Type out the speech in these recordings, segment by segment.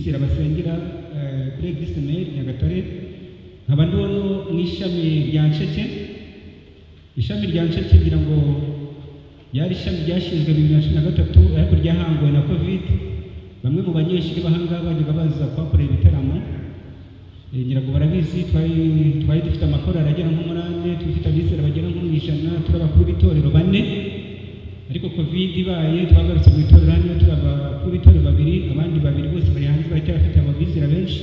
bizera basengera kuri Eglise Mère Nyagatare, nkaba ndi no mu ishami rya Nsheke. Ishami rya Nsheke ngira ngo ryari ishami ryashinzwe 2013, ariko ryahanguwe na Covid. Bamwe mu banyeshuri b'ahangaha bajyaga baza kuhakorera ibitaramo. Ngira ngo barabizi, twari dufite amakorali agera nko muri ane, dufite abizera bagera nko mu 100, turi abakuru b'itorero bane. Ariko Covid ibaye, twagarutse mu itorero hano turi abakuru b'itorero babiri, abandi babiri bose bari hanze, baracyafite ababizera benshi.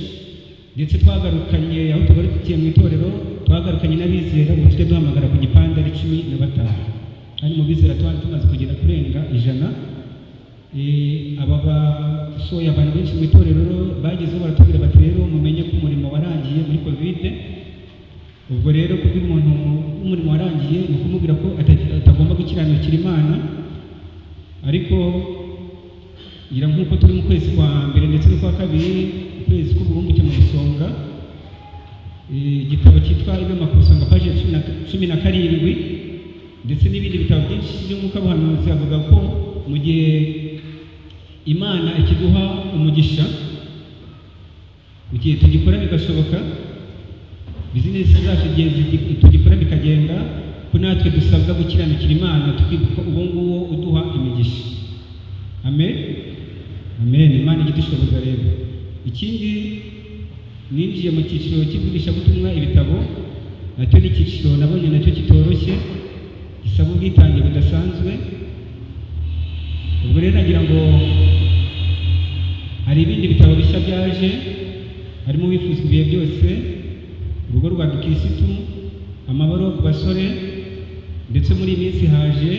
Ndetse twagarukanye, aho tugarukiye mu itorero, twagarukanye n'abizera, ubu tujya duhamagara ku gipande ari 15, kandi mu bizera twari tumaze kugera kurenga 100. Aba basohoye abantu benshi mu itorero, bagezeho baratubwira bati: "Rero mumenye ko umurimo warangiye muri Covid." Ubwo rero kubwira umuntu umurimo warangiye ni ukumubwira ko atagomba gukiranukira Imana. Ariko ngira nk'uko turi mu kwezi kwa mbere ndetse n'ukwa kabiri, ukwezi k'uburumbuke mu isonga, igitabo cyitwa Inama ku Isonga, paji ya 17, ndetse n'ibindi bitabo byinshi by'umwuka buhanuzi, avuga ko mu gihe Imana ikiduha umugisha, mu gihe tugikora bigashoboka, bizinesi zacu igihe tugikora bikagenda, ko natwe dusabwa gukiranukira Imana, tukibuka uwo nguwo uduha imigisha. Amen, amen. Imana ijya idushoboza. Rero ikindi, ninjiye mu cyiciro cy'ibwirishabutumwa ibitabo, nacyo ni icyiciro nabonye nacyo kitoroshye, gisaba ubwitange budasanzwe. Ubwo rero nagira ngo hari ibindi bitabo bishya byaje, harimo Uwifuzwa Ibihe Byose, Urugo rwa Gikirisitu, Amabaruwa ku Basore, ndetse muri iyi minsi haje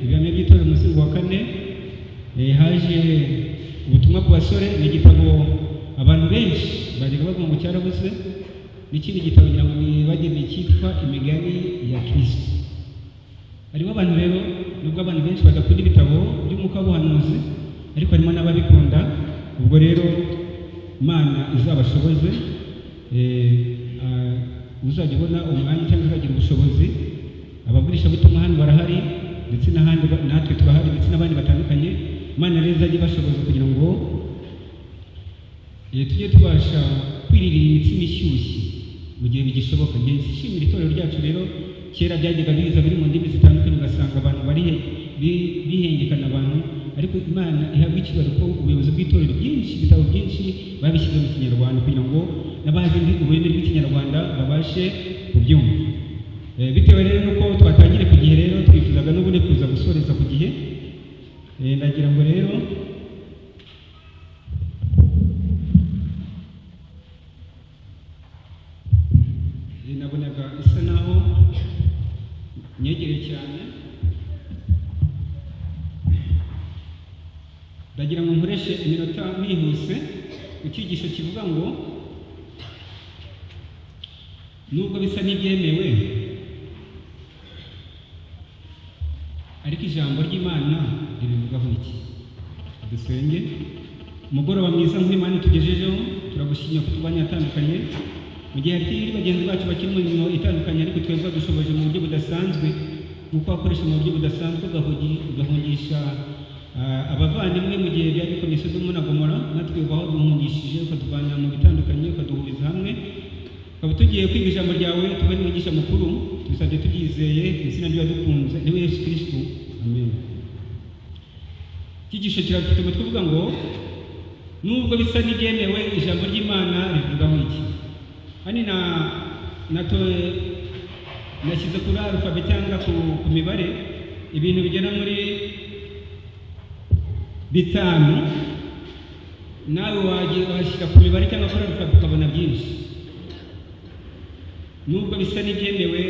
Ibihamya by'Itorero umuzingo wa kane, haje Ubutumwa ku Basore, ni igitabo abantu benshi bajyaga bavuga ngo cyarabuze, n'ikindi gitabo ngira ngo nibageneye cyitwa Imigani ya Kirisito. Harimo abantu rero, nubwo abantu benshi badakunda ibitabo by'umwuka w'ubuhanuzi, ariko harimo n'ababikunda. Ubwo rero Imana izabashoboze, uzajya ubona umwanya cyangwa uzagira ubushobozi. Ababwirishabutumwa hano barahari, ndetse n'ahandi natwe turahari, ndetse n'abandi batandukanye. Imana rero izajya ibashoboza kugira ngo tujye tubasha kwiririra imitsima ishyushye mu gihe bigishoboka. Njye nshimira itorero ryacu rero, kera byajyaga biza biri mu ndimi zitandukanye, ugasanga abantu bari bihengekana abantu, ariko Imana ihabwa icyubahiro ko ubuyobozi bw'itorero byinshi, ibitabo byinshi babishyize mu Kinyarwanda kugira ngo n'abazi ururimi rw'Ikinyarwanda babashe kubyumva. Bitewe rero nuko twatangire ku gihe, rero twifuzaga n'ubundi kuza gusoreza ku gihe. Ndagira ngo rero nabonaga isa naho nyegereye cyane, ndagira ngo nkoreshe iminota nihuse ku cyigisho kivuga ngo nubwo bisa n'ibyemewe, ariko ijambo ry'Imana ribivugaho iki? Dusenge. Umugoroba mwiza nk'Imana tugejejeho, turagushimira ko tubanye atandukanye mu gihe hari bagenzi bacu bakiri mu mirimo itandukanye, ariko twebwe dushoboje mu buryo budasanzwe, nk'uko wakoresha mu buryo budasanzwe ugahungisha abavandimwe mu gihe byari bikomeye Sodomu na Gomora, natwe ubaho duhungishije, ukatuvana mu bitandukanye, ukaduhuriza hamwe, tukaba tugiye kwiga ijambo ryawe, tubone umwigisha mukuru. Tubisabye tubyizeye mu izina ry'uwadukunze, niwe Yesu Kristo, amen. Icyigisho kirafite umutwe uvuga ngo nubwo bisa n'ibyemewe, ijambo ry'Imana rivugaho iki? Hano nashyize kuri arufabe cyangwa ku mibare ibintu bigera muri bitanu, nawe washyira ku mibare cyangwa kuri arufabe ukabona byinshi. Nubwo bisa n'ibyemewe,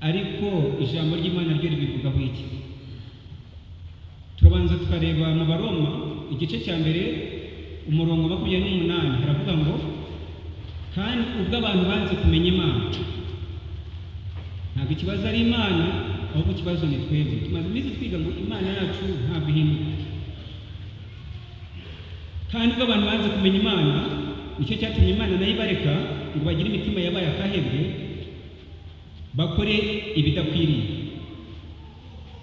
ariko ijambo ry'Imana ryo ribivugaho iki? Turabanza tukareba mu Baroma igice cya mbere, umurongo 28, haravuga ngo: "Kandi ubwo abantu banze kumenya Imana." Ntabwo ikibazo ari Imana, ahubwo ikibazo ni twebwe. Tumaze iminsi twiga ngo Imana yacu ntabwo ihinduka. Kandi ubwo abantu banze kumenya Imana, nicyo cyatumye Imana nayo ibareka ngo bagire imitima yabaye akahebwe, bakore ibidakwiriye.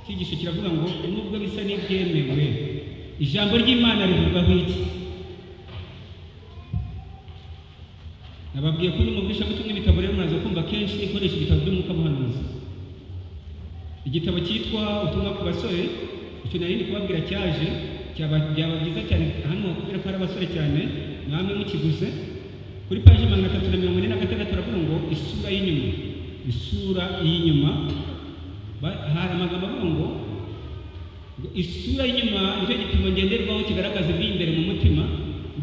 Icyigisho kiravuga ngo nubwo bisa n'ibyemewe, ijambo ry'Imana rivugaho iki? Nababwiye ko n'umubwirishabutumwa ibitabo rero muraza kumva kenshi ikoresha ibitabo by'umwuka buhanuzi. Igitabo cyitwa Ubutumwa ku basore, icyo nari ndi kubabwira cyaje byaba byiza cyane hano kubera ko hari abasore cyane, namwe mukiguze. Kuri paji 346 baravuga ngo isura y'inyuma, isura y'inyuma. Hari amagambo avuga ngo isura y'inyuma nicyo gipimo ngenderwaho kigaragaza ibiri imbere mu mutima,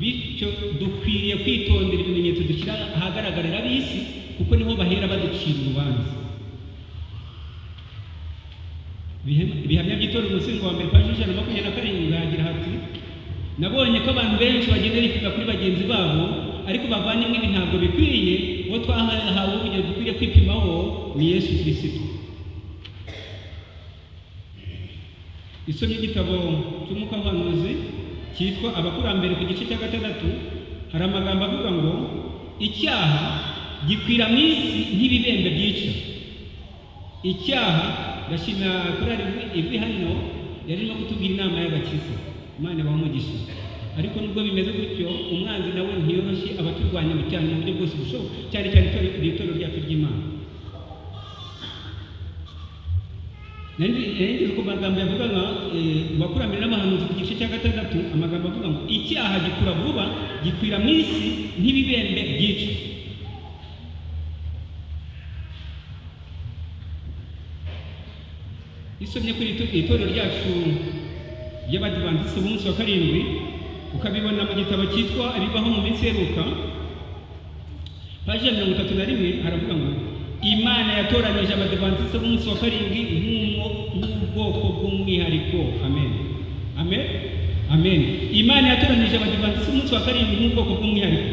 bityo dukwiriye kwitondera ibimenyetso dushyira ahagaragarira ab'isi, kuko niho bahera baducira urubanza. Ibihamya by'itorero umusingo wa mbere, paji 127, hagira hati: nabonye ko abantu benshi bagenda bipima kuri bagenzi babo, ariko bavandimwe ibi ntabwo bikwiriye. Uwo twahawe urugero dukwiriye kwipimaho ni Yesu Kirisitu. Isomye igitabo cy'umwuka w'ubuhanuzi cyitwa Abakurambere, ku gice cya 6, hari amagambo avuga ngo icyaha gikwira mu isi nk'ibibembe byica. Icyaha, ndashimira korali ivi hano yari irimo kutubwira inama y'agakiza, Imana ibahe umugisha. Ariko nubwo bimeze gutyo, umwanzi nawe ntiyoroshye, abaturwanya cyane mu buryo bwose bushoboka, cyane cyane itorero ryacu ry'Imana. Nari ngeze ku magambo yavuga nka abakurambere n'abahanuzi ku gice cya 6, amagambo avuga ngo icyaha gikura vuba, gikwira mu isi nk'ibibembe byica. Isomye kuri itorero ryacu ry'Abadivantisiti b'umunsi wa 7, ukabibona mu gitabo cyitwa Ibibaho mu minsi iheruka, paji ya 31, haravuga ngo Imana yatoranyije Abadivantisiti b'umunsi wa 7 nk'ubwoko bw'umwihariko. Amen, amen, amen. Imana yatoranyije Abadivantisiti b'umunsi wa 7 nk'ubwoko bw'umwihariko.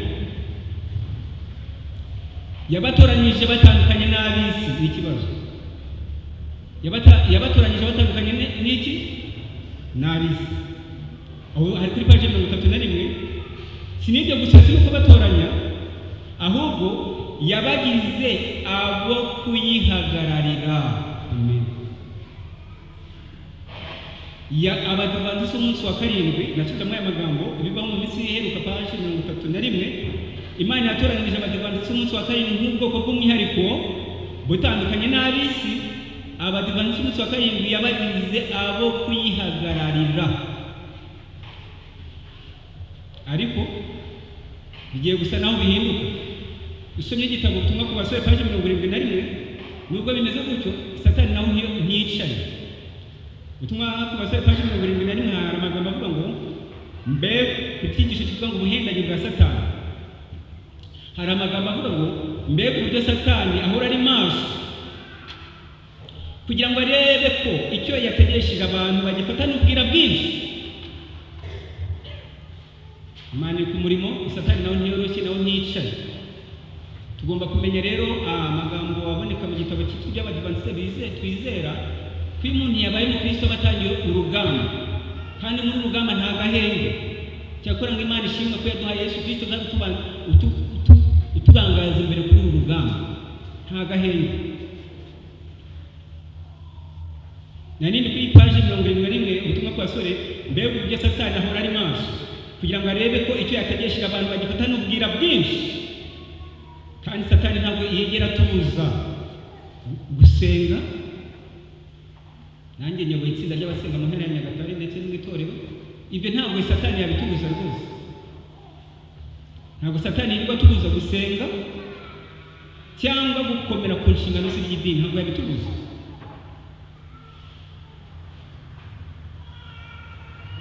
Yabatoranyije batandukanye n'ab'isi, ni ikibazo. Yabatoranyije batandukanye n'iki? N'ab'isi. Aho hari kuri paji 31. Si n'ibyo gusa, si uko batoranya, ahubwo yabagize abo kuyihagararira. Amen. Ya Abadivantisiti b'umunsi wa 7, nasubiramo aya magambo, ibibaho mu minsi iheruka, paji 31. Imana yatoranyije Abadivantisiti b'umunsi wa 7 nk'ubwoko bw'umwihariko butandukanye n'ab'isi. Abadivantisiti b'umunsi wa 7 yabagize abo kuyihagararira. Ariko bigiye gusa naho bihinduka. Usomye igitabo Ubutumwa ku basore, paji 71, nubwo bimeze gutyo, Satani nawe ntiyicaye. Ubutumwa ku basore, paji 71, hari amagambo avuga ngo mbe ku cyigisho kivuga ngo ubuhendanyi bwa Satani. Hari amagambo avuga ngo mbega uburyo Satani ahora ari maso kugira ngo arebe ko icyo yategesheje abantu bagifatana ubwira bwinshi. Imana iri ku murimo, Satani nawe ntiyoroshye, nawe ntiyicaye. Tugomba kumenya rero amagambo aboneka mu gitabo cyitwa iby'Abadivantisite twizera, ko iyo umuntu yabaye umukristo aba atangiye urugamba, kandi muri urugamba nta gahenge. Cyakora ngo Imana ishimwe ko yaduhaye Yesu Kristo kandi uturangaza imbere kuri uru rugamba, nta gahenge. Na nini kuri paji 71, ubutumwa ku basore, mbega uburyo Satani ahora ari maso kugira ngo arebe ko icyo yategesheje abantu bagifata n'ubwira bwinshi. Kandi Satani ntabwo yigera atubuza gusenga. Nanjye nyoboye itsinda ry'abasenga mu ntara ya Nyagatare ndetse no mu itorero. Ibyo ntabwo Satani yabitubuza rwose. Ntabwo Satani yirirwa atubuza gusenga cyangwa gukomera ku nshingano z'iby'idini, ntabwo yabitubuza.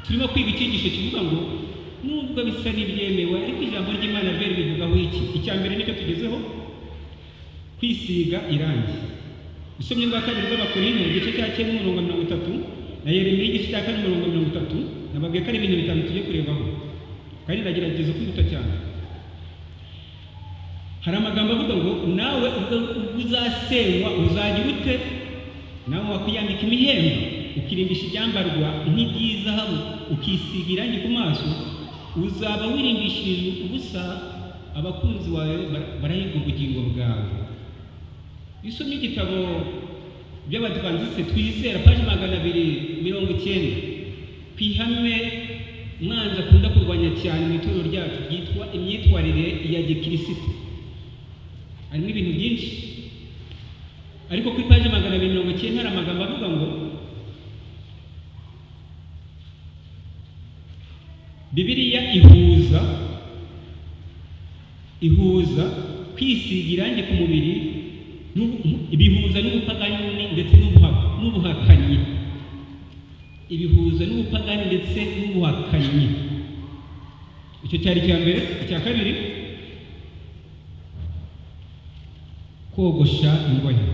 Turimo kwiga icyigisho kivuga ngo nubwo bisa n'ibyemewe, ariko ijambo ry'Imana ryo ribivugaho iki? Icya mbere nicyo tugezeho, kwisiga irangi. Usomye rwa kabiri rw'Abakorinto igice cya 9 umurongo 30, na Yeremiya igice cya 4 umurongo 30, nababwiye ko ari ibintu bitanu tugiye kurebaho, kandi ndagerageza kwihuta cyane. Hari amagambo avuga ngo nawe ubwo uzasenywa uzagira ute? Nawe wakwiyambika imihemba, ukirimbisha ibyambarwa nk'iby'izahabu, ukisiga irangi ku maso, uzaba wirimbishirije ubusa, abakunzi bawe barahirwa ubugingo bwawe. Iyo usomye igitabo by'Abadivantisite twizera, paji 290, ku ihame umwanzi akunda kurwanya cyane mu itorero ryacu ryitwa imyitwarire ya gikirisitu. Harimo ibintu byinshi, ariko kuri paji 290 hari amagambo avuga ngo Bibiliya ihuza kwisiga irangi ku mubiri, ibihuza n'ubupagani ndetse n'ubuhakanyi, ibihuza n'ubupagani ndetse n'ubuhakanyi. Icyo cyari icya mbere. Icya kabiri, kogosha ingohe.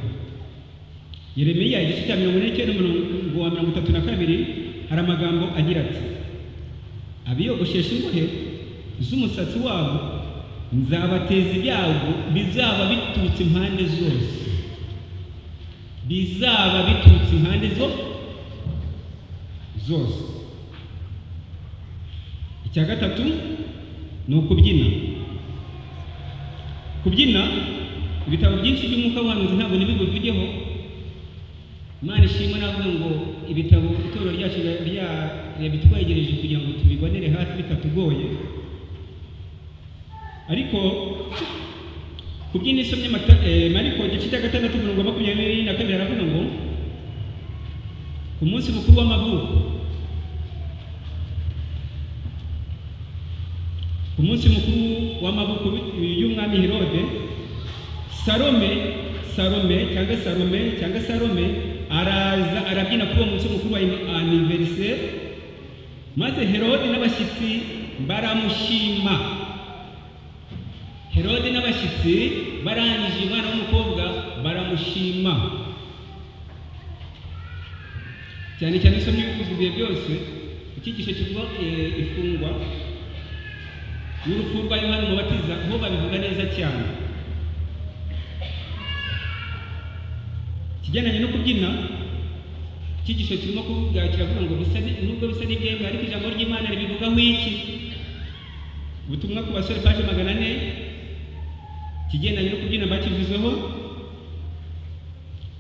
Yeremiya igice cya 49 umurongo wa 32 hari amagambo agira ati: abiyogoshesha ingohe z'umusatsi wabo nzabateza ibyago bizaba biturutse impande zose, bizaba biturutse impande zose. Icya gatatu ni ukubyina. Kubyina, ibitabo byinshi by'umwuka w'ubuhanuzi ntabwo ntibibuvugeho. Imana ishimwe, navuga ngo ibitabo itorero ryacu bitwegereje kugira ngo tubibonere hafi bitatugoye. Ariko kubyina, isomye Mariko igice cya 6 umurongo wa 22 aravuga ngo ku munsi mukuru w'amavuko, ku munsi mukuru w'amavuko y'umwami Herode, Salome cyangwa Salome cyangwa Salome araza arabyina kuri uwo munsi mukuru wa anniversaire, maze Herode n'abashyitsi baramushima. Herode n'abashyitsi barangije umwana w'umukobwa baramushima. Cyane cyane isomye ibihe byose, icyigisho kivuga ifungwa n'urupfu rwa Yohana Umubatiza, ho babivuga neza cyane. Ikigendanye no kubyina, icyigisho kirimo kuvuga kiravuga ngo bisa nubwo bisa n'ibyemewe, ariko ijambo ry'Imana ribivugaho iki? Ubutumwa ku basore paje 400, ikigendanye no kubyina bakivuzeho.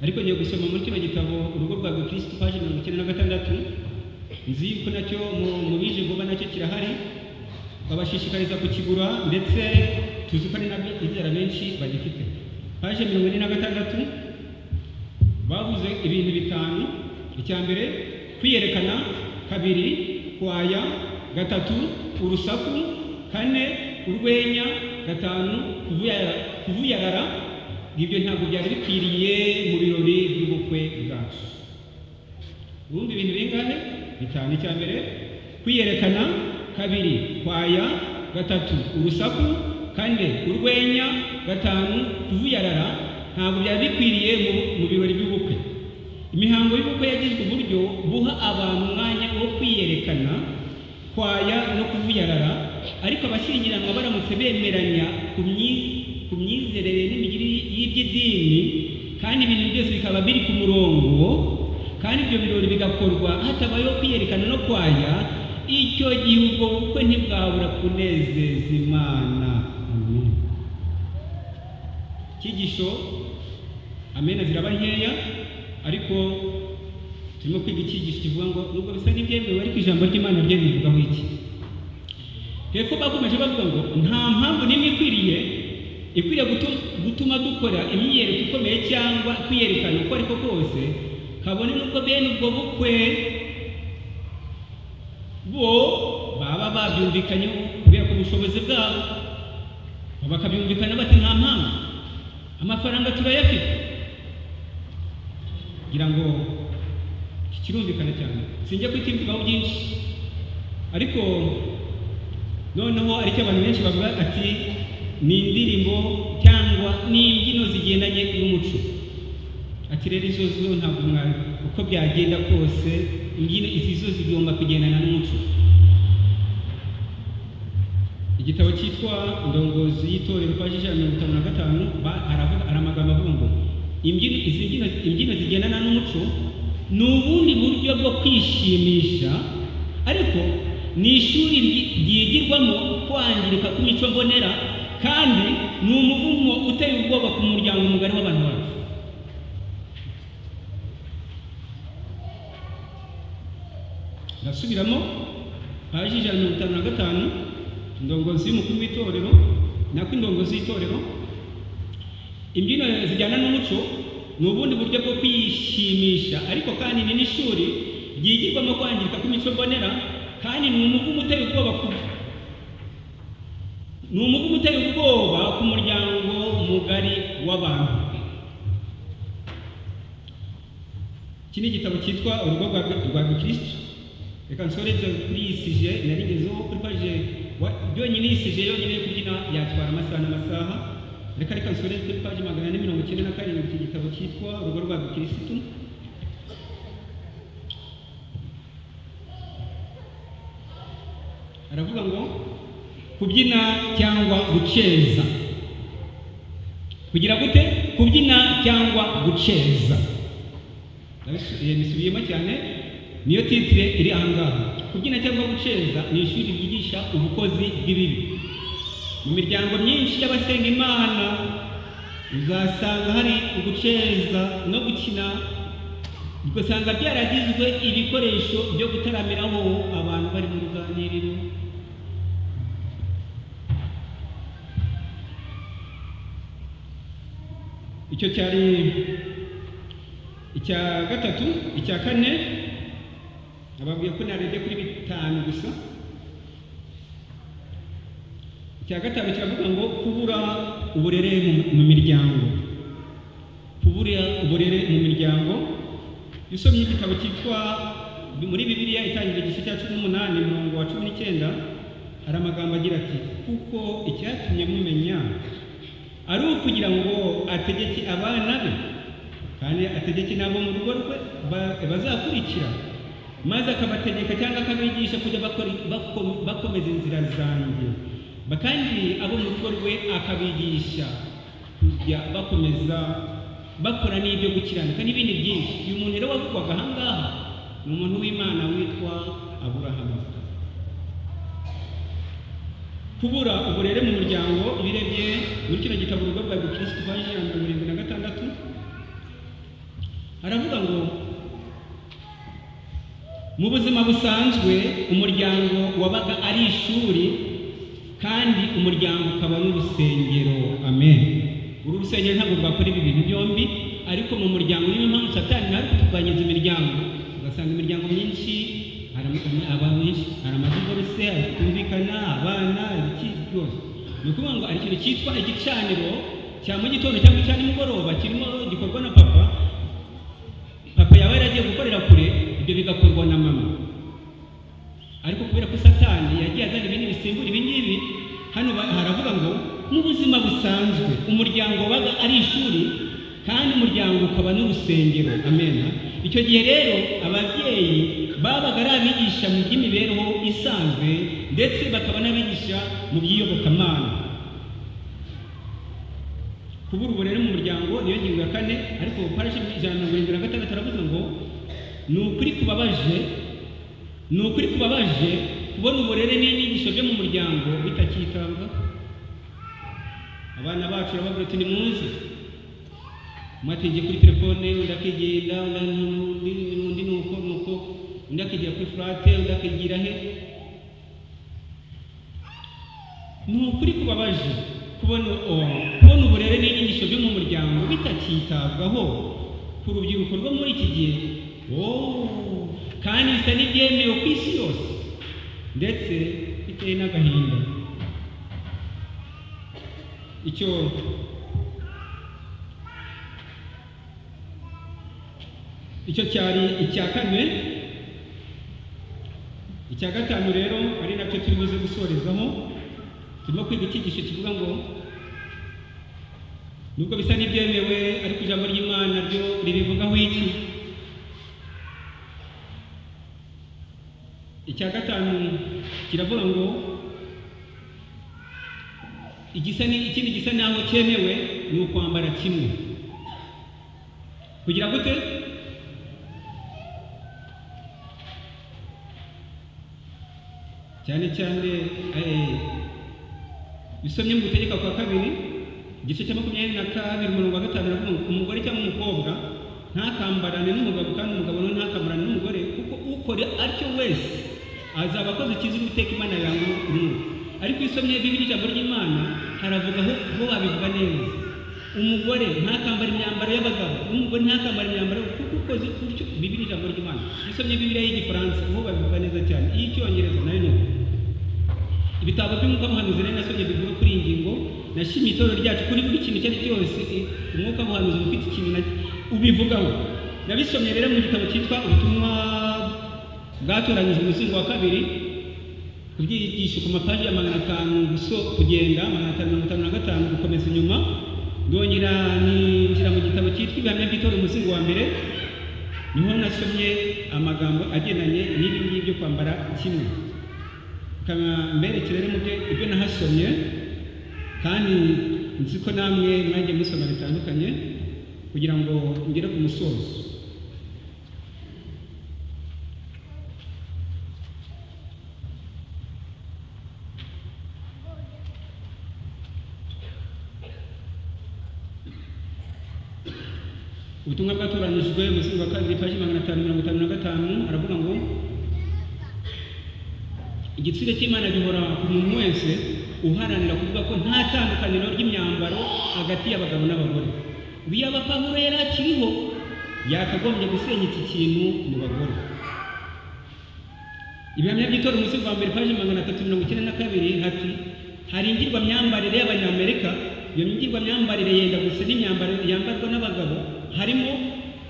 Ariko ngiye gusoma muri kino gitabo Urugo rwa Gikristo paje 96, nzi yuko nacyo mu bije vuba nacyo kirahari, babashishikariza kukigura, ndetse tuzi ko ari n'abizera benshi bagifite. Paje 46 bavuze ibintu bitanu. Icya mbere, kwiyerekana; kabiri, kwaya; gatatu, urusaku; kane, urwenya; gatanu, kuvuyarara. Ibyo ntabwo byari bikwiriye mu birori by'ubukwe bwacu. Urumva ibintu bingahe? Bitanu. Icya mbere, kwiyerekana; kabiri, kwaya; gatatu, urusaku; kane, urwenya; gatanu, kuvuyarara. Ntabwo byari bikwiriye mu birori by'ubukwe. Imihango y'ubukwe yagizwe uburyo buha abantu umwanya wo kwiyerekana, kwaya no kuvuyarara, ariko abashyingiranwa baramutse bemeranya ku myizerere n'imigirire y'iby'idini, kandi ibintu byose bikaba biri ku murongo, kandi ibyo birori bigakorwa hatabayeho kwiyerekana no kwaya, icyo gihe ubwo bukwe ntibwabura kunezeza Imana. Amen. Icyigisho amena ziraba nkeya, ariko turimo kwiga icyigisho kivuga ngo nubwo bisa n'ibyemewe, ariko ijambo ry'Imana ryo rivugaho iki? Hepfo bakomeje bavuga ngo nta mpamvu n'imwe ikwiriye gutuma dukora imyiyereko ikomeye cyangwa kwiyerekana uko ariko kose, kabone n'ubwo bene ubwo bukwe bo baba babyumvikanyeho kubera ku bushobozi bwabo, bakabyumvikana bati nta mpamvu, amafaranga turayafite. Kugira ngo kirumvikana cyane, sinjya kukivugaho byinshi, ariko noneho aricyo abantu benshi bavuga ati ni indirimbo cyangwa ni imbyino zigendanye n'umuco. Ati rero izo zo ntabwo uko byagenda kose imbyino izi zo zigomba kugendana n'umuco. Igitabo cyitwa Indongozi y'Itorero paji 155 hari amagambo avuga ngo imbyino zigendana n'umuco ni ubundi buryo bwo kwishimisha, ariko ni ishuri ryigirwamo kwangirika kw'imico mbonera, kandi ni umuvumo uteye ubwoba ku muryango mugari w'abantu bacu. Ndasubiramo paji 155, indongozi y'umukuru w'itorero, nako indongozi y'itorero. Imbyino zijyana n'umuco ni ubundi buryo bwo kwishimisha, ariko kandi ni n'ishuri ryigirwamo kwangirika kw'imico mbonera, kandi ni umuvumo uteye ubwoba ku muryango mugari w'abantu. Iki ni igitabo cyitwa Urugo rwa Gikristo. Reka nsoreze kuri iyi sujet narigezeho kuri page byonyine. Iyi sujet yonyine yo kubyina yatwara amasaha n'amasaha. Reka nsoreze kuri page 497, iki gitabo cyitwa Urugo rwa Gikristo. Aravuga ngo kubyina cyangwa guceza, kugira gute? Kubyina cyangwa guceza. Nisubiyemo cyane, niyo titre iri ahangaha. Kubyina cyangwa guceza ni ishuri ryigisha ubukozi bw'ibibi. Mu miryango myinshi y'abasenga Imana uzasanga hari uguceza no gukina, ugasanga byaragizwe ibikoresho byo gutaramiraho abantu bari mu ruganiriro. Icyo cyari icya gatatu. Icya kane, nababwiye ko narebye kuri bitanu gusa. Icya gatanu kiravuga ngo kubura uburere mu miryango. Kubura uburere mu miryango. Iyo usomye igitabo cyitwa muri Bibiliya Itangira, igice cya 18, umurongo wa 19, hari amagambo agira ati: "Kuko icyatumye mumenya ari ukugira ngo ategeke abana be, kandi ategeke n'abo mu rugo rwe bazakurikira, maze akabategeka cyangwa akabigisha kujya bakomeza inzira zanjye, kandi abo mu rugo rwe akabigisha kujya bakomeza bakora n'ibyo gukiranuka", n'ibindi byinshi. Uyu muntu rero wavugwaga aha ngaha ni umuntu w'Imana witwa Aburahamu. Kubura uburere mu muryango, iyo urebye muri kino gitabo Urugo rwa Gikristo, paji ya 76, aravuga ngo mu buzima busanzwe umuryango wabaga ari ishuri, kandi umuryango ukaba n'urusengero. Amen. Uru rusengero ntabwo rwakora ibi bintu byombi, ariko mu muryango, niyo mpamvu Satani nawe ari kuturwanyiza imiryango. Ugasanga imiryango myinshi hari abantu benshi, hari amadivorce, hari kutumvikana, abana, ibiki byose. Ni ukuvuga ngo hari ikintu cyitwa igicaniro cya mu gitondo cyangwa icya nimugoroba kirimo gikorwa na papa. Papa yaba yaragiye gukorera kure, ibyo bigakorwa na mama. Ariko kubera ko Satani yagiye azana ibindi bisimbura ibi ngibi, hano haravuga ngo mu buzima busanzwe umuryango wabaga ari ishuri, kandi umuryango ukaba n'urusengero. Amen. Icyo gihe rero ababyeyi babaga ari abigisha mu by'imibereho isanzwe, ndetse bakaba n'abigisha mu by'iyobokamana. Kubura uburere mu muryango niyo ngingo ya kane. Ariko page 176 aravuze ngo ni ukuri kubabaje, ni ukuri kubabaje kubona uburere n'inyigisho byo mu muryango bitakitabwaho. Abana bacu urababwira uti: "Nimuze." Umwe atigiye kuri telefone, undi akigenda, undi nuko nuko, undi akigira kuri flat, undi akigira he. Ni ukuri kubabaje kubona uburere n'inyigisho byo mu muryango bitakitabwaho ku rubyiruko rwo muri iki gihe. Oh, kandi bisa n'ibyemewe ku isi yose, ndetse biteye n'agahinda. Icyo cyari icya kane. Icya gatanu rero, ari nacyo turi buze gusorezaho, turimo kwiga icyigisho kivuga ngo nubwo bisa n'ibyemewe, ariko ijambo ry'Imana ryo ribivugaho iki? Icya gatanu kiravuga ngo igisa ni ikindi gisa naho cyemewe ni ukwambara kimwe. Kugira gute? Cyane cyane bisomye mu Gutegeka kwa Kabiri, igice cya 22, umurongo wa 5, aravuga ngo umugore cyangwa umukobwa ntakambarane n'umugabo, kandi umugabo nawe ntakambarane n'umugore, kuko ukora atyo wese azaba akoze ikiza Uwiteka Imana yanga urunuka. Ariko iyo usomye Bibiliya, ijambo ry'Imana, haravuga ho babivuga neza. Umugore ntakambara imyambaro y'abagabo, n'umugore ntakambara imyambaro, kuko ukoze utyo. Bibiri, ijambo ry'Imana, usomye Bibiliya y'Igifaransa aho babivuga neza cyane, iy'Icyongereza nayo ni uko. Ibitabo by'umwuka w'ubuhanuzi rero nasomye bivuga kuri iyi ngingo. Nashimiye itorero ryacu kuri buri kintu icyo ari cyo cyose, umwuka w'ubuhanuzi uba ufite ikintu ubivugaho. Nabisomye rero mu gitabo cyitwa Ubutumwa Bwatoranyijwe, umuzingo wa kabiri, ku byigisho, ku mapaji ya 500 guso kugenda 555 gukomeza inyuma. Ndongera ninjira mu gitabo cyitwa Ibihamya by'Itorero, umuzingo wa mbere, niho nasomye amagambo agendanye n'ibi ngibi byo kwambara kimwe. Mberekere rero mu byo ibyo nahasomye, kandi nzi ko namwe mwagiye musoma bitandukanye, kugira ngo ngere ku musozo. Ubutumwa Bwatoranyijwe, umuzingo wa kabiri, paji 555, aravuga ngo: "Igitsure cy'Imana gihora ku muntu wese uharanira kuvuga ko nta tandukaniro ry'imyambaro hagati y'abagabo n'abagore. Iyaba Pawulo yari akiriho, yakagombye gusenya iki kintu mu bagore." Ibihamya by'Itorero, umuzingo wa mbere, paji 392, hati: "Hari ingirwamyambarire y'Abanyamerika. Iyo ngirwamyambarire yenda gusa n'imyambaro yambarwa n'abagabo, harimo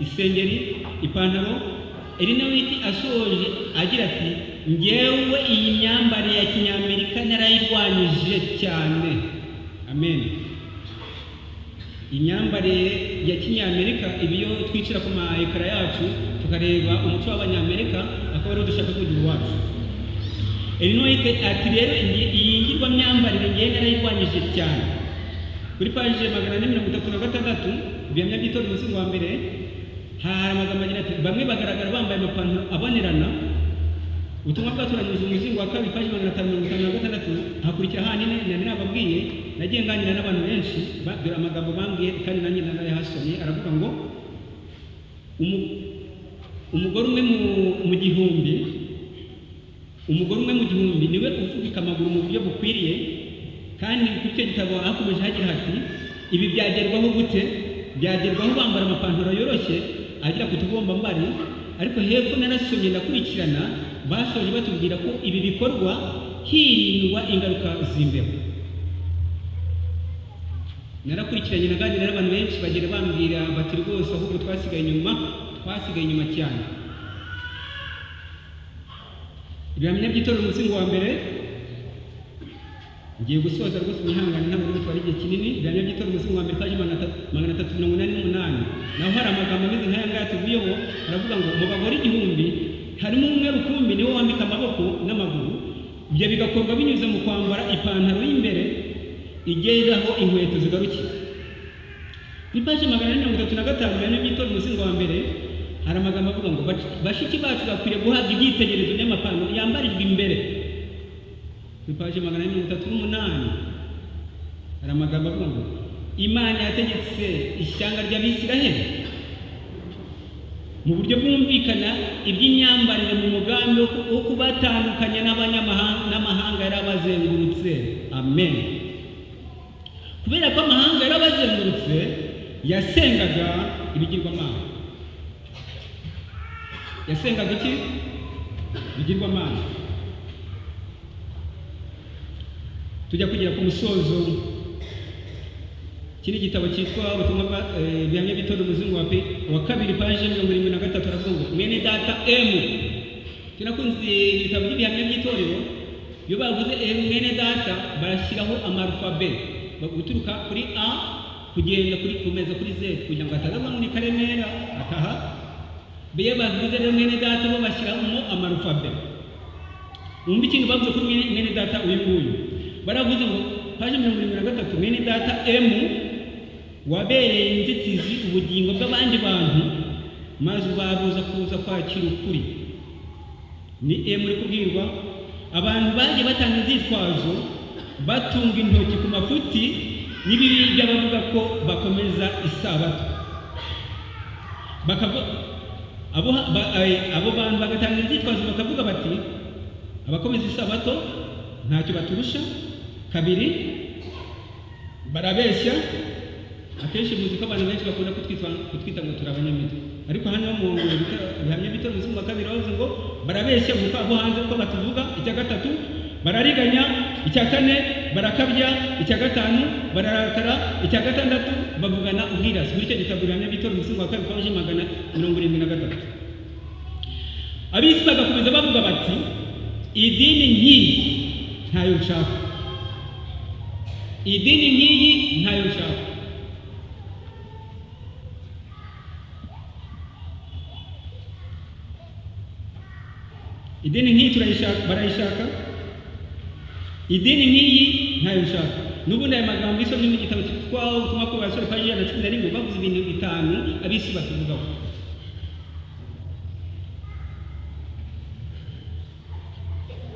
isengeri, ipantaro." Ellen White asoje agira ati: "Ngewe iyi myambarire ya kinyamerika narayirwanyije cyane." Amen. Imyambarire ya kinyamerika, ibi iyo twicara ku ma écran yacu tukareba umuco w'Abanyamerika, akaba ariwo dushaka kugira iwacu. Ellen White ati rero iyi ngirwamyambarire ngewe narayirwanyije cyane. Kuri paji 436, Ibihamya by'Itorero, umuzingo wa mbere, hari amagambo agira ati: "Bamwe bagaragara bambaye amapantaro abonerana." Ubutumwa Bwatoranyije, umuzingo wa kabiri, paji 556, hakurikira hanini nari nababwiye. Nagiye nganira n'abantu benshi, dore amagambo bambwiye kandi nanjye narayahasomye. Aravuga ngo umugore umwe mu gihumbi, umugore umwe mu gihumbi niwe ufubika amaguru mu buryo bukwiriye. Kandi kuri icyo gitabo hakomeje hagira hati: "Ibi byagerwaho gute? Byagerwaho bambara amapantaro yoroshye agera ku tugombambari." Ariko hepfo narasomye ndakurikirana, basoje batubwira ko ibi bikorwa hirindwa ingaruka z'imbeho. Narakurikiranye, naganira n'abantu benshi, bagenda bambwira bati: "Rwose ahubwo twasigaye inyuma, twasigaye inyuma cyane." Ibihamya by'Itorero, umuzingo wa mbere, ngiye gusoza rwose, mwihangane, ntabwo butwara igihe kinini. Ibihamya by'Itorero, umuzingo wa mbere, paji 388, naho hari amagambo ameze nk'aya ngaya tuvuyeho. Aravuga ngo mu bagore 1000 harimo umwe rukumbi niwe wambika amaboko n'amaguru. Ibyo bigakorwa binyuze mu kwambara ipantaro y'imbere igeraho inkweto zigarukira. Kuri paji 435, Ibihamya by'Itorero, umuzingo wa mbere, hari amagambo avuga ngo bashiki bacu bakwiriye guhabwa ibyitegererezo by'amapantaro yambarirwa imbere. Kuri paji 438 hari amagambo avuga ngo Imana yategetse ishyanga ry'Abisiraheli mu buryo bwumvikana iby'imyambarire mu mugambi wo kubatandukanya n'abanyamahanga, n'amahanga yari abazengurutse. Amen. Kubera ko amahanga yari abazengurutse yasengaga ibigirwamana. Yasengaga iki? Ibigirwamana. Tujya kugera ku musozo. Iki ni igitabo cyitwa Ubutumwa bwa Ibihamya by'Itorero, umuzingo wa kabiri, paji 73, aravuga ngo mwene data M. Tunakunze ibitabo by'Ibihamya by'Itorero, iyo bavuze M, mwene data, barashyiraho amarufabe guturuka kuri A kugenda kuri kumeza kuri Z, kugira ngo ataza muri Karemera ataha. Iyo bavuze rero mwene data, bo bashyiramo amarufabe. Wumva ikintu bavuze kuri mwene data uyu nguyu. Baravuze ngo paji 73: "Mwene data M wabereye inzitizi ubugingo bw'abandi bantu, maze ubabuza kuza kwakira ukuri." Ni M uri kubwirwa. Abantu bagiye batanga inzitwazo, batunga intoki ku mafuti n'ibibi by'abavuga ko bakomeza isabato. Abo bantu bagatanga inzitwazo, bakavuga bati: "Abakomeza isabato ntacyo baturusha. Kabiri, barabeshya." Akenshi muzi ko abantu benshi bakunda kutwita ngo turi abanyamitwe, ariko hano mu Bihamya by'Itorero umuzingo wa kabiri bavuze ngo barabeshya kuko abo hanze uko batuvuga. Icya gatatu, barariganya. Icya kane, barakabya. Icya gatanu, bararakara. Icya gatandatu, bavugana ubwirasi. Muri icyo gitabo Bihamya by'Itorero umuzingo wa kabiri, paji 173, ab'isi bagakomeza bavuga bati: "Idini nk'iyi ntayo nshaka, idini nk'iyi ntayo nshaka." Idini nk'iyi turayishaka, barayishaka. Idini nk'iyi ntayo nshaka. N'ubundi aya magambo isomye mu gitabo cyitwa Ubutumwa ku Basore, paji 111, bavuze ibintu bitanu ab'isi batuvugaho.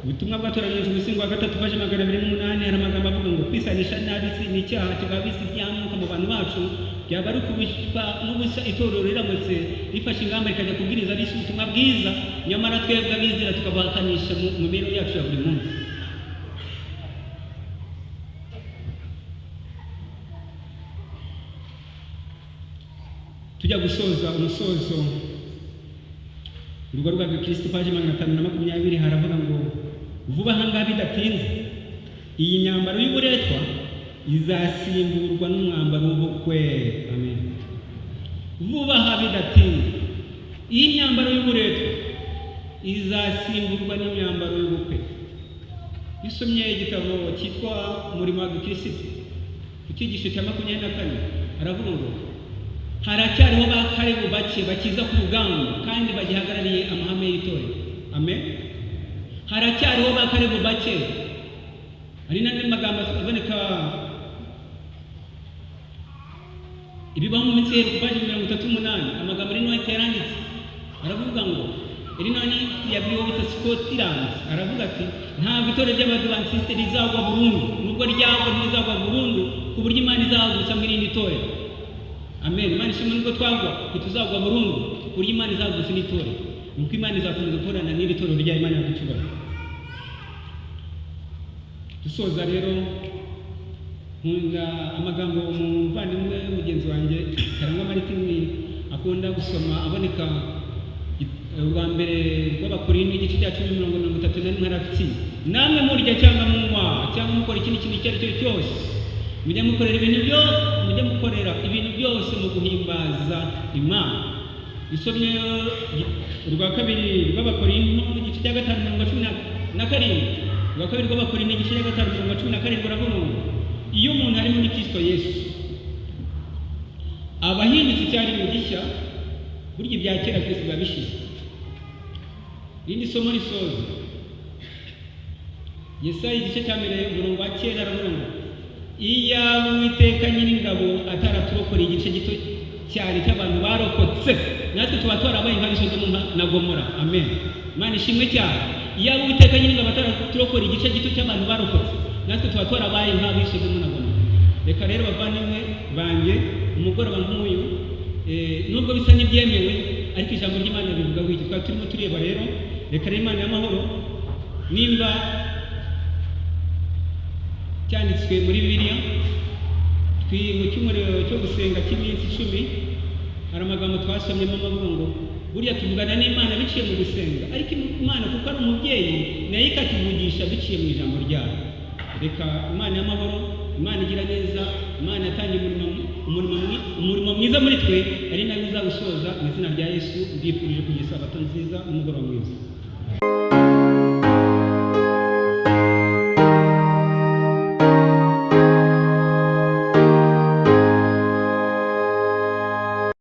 Ubutumwa bwatoranyirijwe umuzingo wa gatatu, paji 208, hari amagambo avuga ngo kwisanisha n'ab'isi ni icyaha kigabisa iby'amwuka mu bantu bacu. Byaba ari ukubishywa n'ubusa itorero riramutse rifashe ingamba rikajya kubwiriza ab'isi ubutumwa bwiza, nyamara twebwe abizera tukabahakanisha mu mibereho yacu ya buri munsi. Tujya gusoza umusozo, Urugo rwa Gikristo, paji 520, haravuga ngo vuba aha ngaha bidatinze iyi myambaro y'uburetwa izasimburwa n'umwambaro w'ubukwe. Amen. Vuba aha bidatinze iyi myambaro y'uburetwa izasimburwa n'imyambaro y'ubukwe. Isomye igitabo cyitwa Umurimo wa Gikristo, ku cyigisho cya 24, haravuga ngo haracyariho ba Kalebu bake bakiza ku rugamba kandi bagihagarariye amahame y'itorero. Amen. Haracyariho ba Kalebu bake. Hari n'andi magambo aboneka ibibaho mu minsi iheruka, paji 38, amagambo Ellen White yaranditse, aravuga ngo Ellen White yabwiwe bita Scotland, aravuga ati ntabwo itorero ry'Abadivantisite rizagwa burundu, nubwo ryagwa ntirizagwa burundu ku buryo Imana izahagurutsa mu irindi torero. Amen. Imana ishimwe, nubwo twagwa ntituzagwa burundu ku buryo Imana izahagurutsa n'itorero, nuko Imana izakomeza gukorana n'iri torero rya Imana yaducyubahiro. Dusoza rero, nkunda amagambo umuvandimwe mugenzi wanjye Karangwa Martin akunda gusoma, aboneka urwa mbere rw'Abakorinto igice cya 10 mirongo 31, ati namwe murya cyangwa munywa cyangwa mukora ikindi kintu icyo ari cyo cyose, mujye mukorera ibintu byose, mujye mukorera ibintu byose mu guhimbaza Imana. Isomye urwa kabiri rw'Abakorinto igice cya 5 mirongo 17, urwa kabiri rw'Abakorinto igice cya 5 mirongo 17, uravuga ngo iyo umuntu ari muri Kristo Yesu aba ahindutse icyaremwe gishya, burya ibya kera byose biba bishize. Irindi somo risoza, Yesaya igice cya 1 umurongo wa 9, aravuga ngo iyaba Uwiteka Nyiringabo ataraturokoreye igice gito cyane cy'abantu barokotse, natwe tuba twarabaye nka Sodomu na Gomora. Amen. Imana ishimwe cyane. Iyaba Uwiteka Nyiringabo ataraturokoreye igice gito cy'abantu barokotse, natwe tuba twarabaye nk'ab'i Sodomu na Gomora. Reka rero bavandimwe banjye, umugoroba nk'uyu nubwo bisa n'ibyemewe, ariko ijambo ry'Imana rivuga iki? Twari turimo tureba rero, reka rero Imana y'amahoro, nimba cyanditswe muri Bibiliya, mu cyumweru cyo gusenga cy'iminsi 10, hari amagambo twasomyemo avuga ngo burya tuvugana n'Imana biciye mu gusenga, ariko Imana kuko ari umubyeyi nayo ikatuvugisha biciye mu ijambo ryayo. Reka Imana y'amahoro, Imana igira neza, Imana yatangiye umurimo mwiza muri twe, ari nayo izawusoza. Mu izina rya Yesu mbifurije kugira isabato nziza n'umugoroba mwiza.